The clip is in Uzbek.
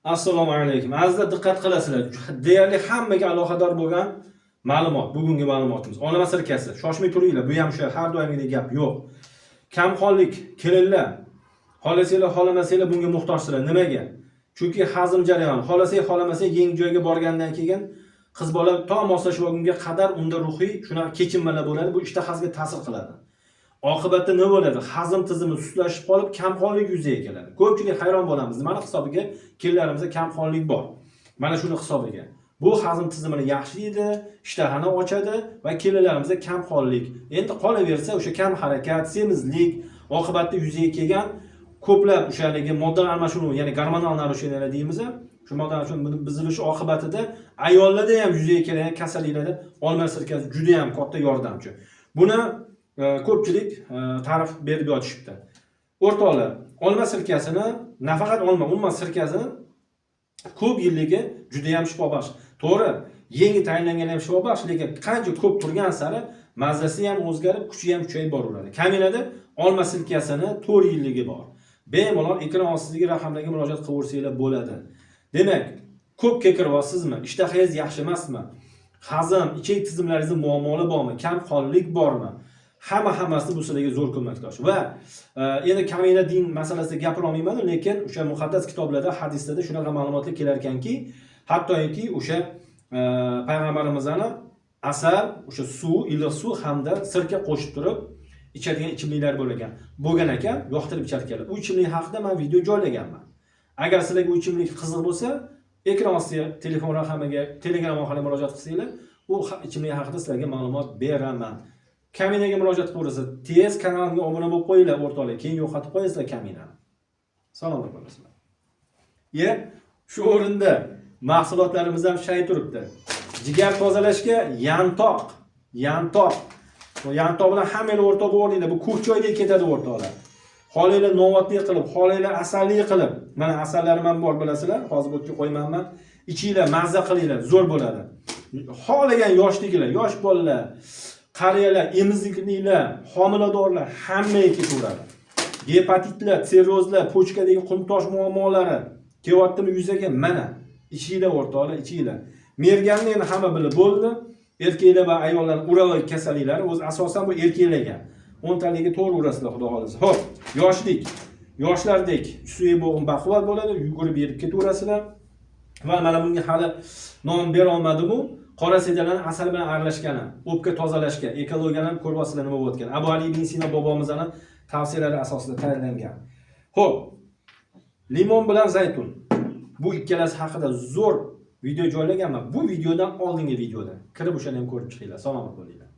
Assalomu alaykum. Azizlar, diqqat qilasizlar. Deyarli hammaga aloqador bo'lgan ma'lumot, bugungi ma'lumotimiz. Olma sirkasi. Shoshmay turinglar. Bu ham o'sha har doimgidek gap yo'q. Kamqonlik, kelinlar, xohlasanglar, xohlamasanglar bunga muhtojsizlar. Nimaga? Chunki hazm jarayoni, xohlasak, xohlamasak, yangi joyga borgandan keyin qiz bola to moslashib olgunga qadar unda ruhiy shunaqa kechinmalar bo'ladi. Bu ishtahasiga ta'sir qiladi. Oqibatda nima bo'ladi? Hazm tizimi sustlashib qolib, kamqonlik yuzaga keladi. Ko'pchilik hayron bo'lamiz. Nimani hisobiga kelinlarimizda kamqonlik bor? Mana shuni hisobiga. Bu hazm tizimini yaxshilaydi, ishtahani ochadi va kelinlarimizda kamqonlik. Endi qolaversa o'sha kam harakat, semizlik oqibatda yuzaga kelgan ko'plab o'sha haligi modda almashinuvi, ya'ni gormonal нарушения deymiz. Shu modda almashinuvi buzilishi oqibatida ayollarda ham yuzaga kelgan kasalliklarda olma sirkasi juda ham katta yordamchi. Buni ko'pchilik ta'rif berib yotishibdi. O'rtoqlar, olma sirkasini, nafaqat olma, umuman sirkasini ko'p yilligi juda ham shifobaxsh. To'g'ri, yangi tayinlangan ham shifobaxsh, lekin qancha ko'p turgan sari mazasi ham o'zgarib, kuchi ham kuchayib boraveradi. Kaminada olma sirkasini 4 yilligi bor. Bemalol ekran ostidagi raqamlarga murojaat qilaversanglar bo'ladi. Demak, ko'p kekiryapsizmi? Ishtahangiz yaxshi emasmi? Hazm, ichak tizimlaringizda muammolar bormi? Kamqonlik bormi? Hammasi bu sizlarga zo'r ko'makdosh. Va endi kamina din masalasida gapira olmayman, lekin o'sha muqaddas kitoblarda, hadislarda shunaqa ma'lumotlar kelar ekanki, hattoki o'sha payg'ambarimizni asal, o'sha suv, iliq suv hamda sirka qo'shib turib ichadigan ichimliklar bo'lgan. Bo'lgan ekan, yoqtirib ichar ekanlar. U ichimlik haqida men video joylaganman. Agar sizlarga u ichimlik qiziq bo'lsa, ekran ostiga telefon raqamiga Telegram orqali murojaat qilsanglar, u ichimlik haqida sizlarga ma'lumot beraman. Kaminaga murojaat qilaversa, tez kanalimga obuna bo'lib qo'yinglar, o'rtoqlar, keyin yo'qotib qo'yasizlar kaminani. Salomat bo'lasizlar. Ye, shu o'rinda mahsulotlarimiz ham shay turibdi. Jigar tozalashga yantoq, yantoq. Bu yantoq bilan hammanglar o'rtoq bo'linglar. Bu ko'k choydek ketadi, o'rtoqlar. Xohlanglar novotli qilib, xohlanglar asalli qilib. Mana asallarim ham bor, bilasizlar. Hozir bu yerga qo'ymanman. Ichinglar, mazza qilinglar, zo'r bo'ladi. Xohlagan yoshdagilar, yosh bolalar, qariyalar, emiziklilar, homiladorlar hammaga ketaveradi. Gepatitlar, sirrozlar, pochkadagi qumtosh muammolari kelyaptimi yuzaga? Mana ichinglar, o'rtoqlar, ichinglar. Merganni endi hamma bilib bo'ldi. Erkaklar va ayollar urolog kasalliklari, o'zi asosan bu erkaklarga. O'ntaligi to'g'ri urasizlar, xudo xohlasa. Xo'p, yoshlik. Yoshlardek suyak bo'g'im baquvvat bo'ladi, yugurib yerib ketaverasizlar. Va mana bunga hali nom bera olmadim-u. Qora sedalarni asal bilan aralashgani, o'pka tozalashga, ekologiyani ham ko'ryapsizlar nima bo'layotgan. Abu Ali ibn Sino bobomizni tavsiyalari asosida tayyorlangan. Xo'p, limon bilan zaytun. Bu ikkalasi haqida zo'r video joylaganman. Bu videodan oldingi videoda. Kirib o'shani ham ko'rib chiqinglar. Salomat bo'linglar.